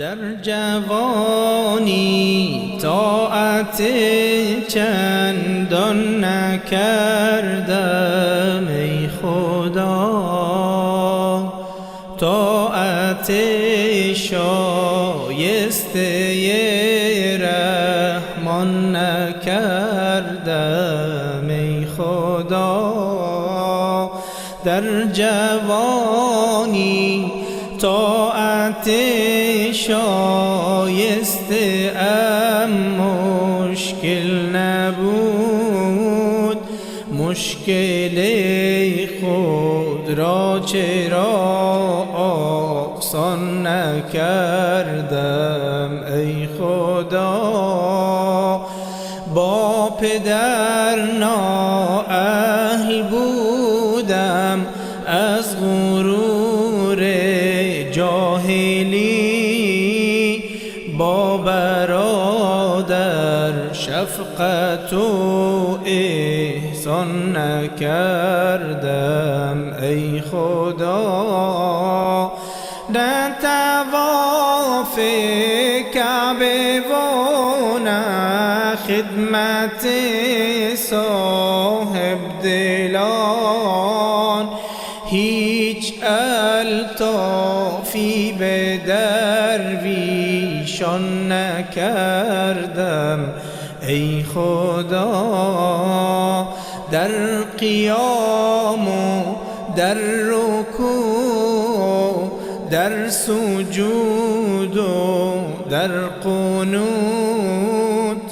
Дар ҷавонӣ тоат чандон накардам, эй Худо, тоат шоистаи раҳмон накардам, эй Худо. Дар ҷавонӣ тоат шоиста ам мушкил набуд, мушкили худро чаро осон накардам, эй Худо. Бо падар ноаҳл будам аз ғурури ҷоҳилӣ, бо бародар шафқату эҳсон накардам, эй Худо. На тавофи Каъба ва на хидмати соҳибдилон, ҳеҷ алтофе ба дарвешон накардам, эй Худо. Дар қиём ва дар рукӯъ, дар суҷуд ва дар қунут,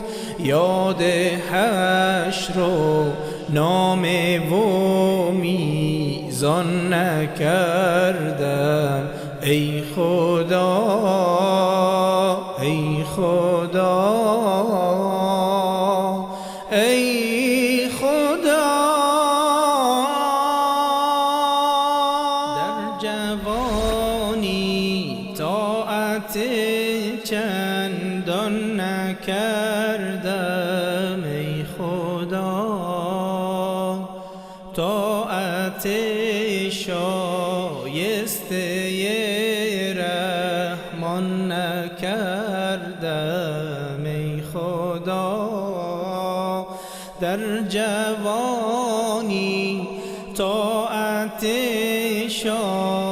ёди ҳашр ва ном ва мезон накардам, эй Худо, эй Худо, эй Худо. Дар ҷавонӣ тоат чандон накардам, эй Худо, тоат шоистаи раҳмон накардам, эй Худо. Дар ҷавонӣ тоат шоиста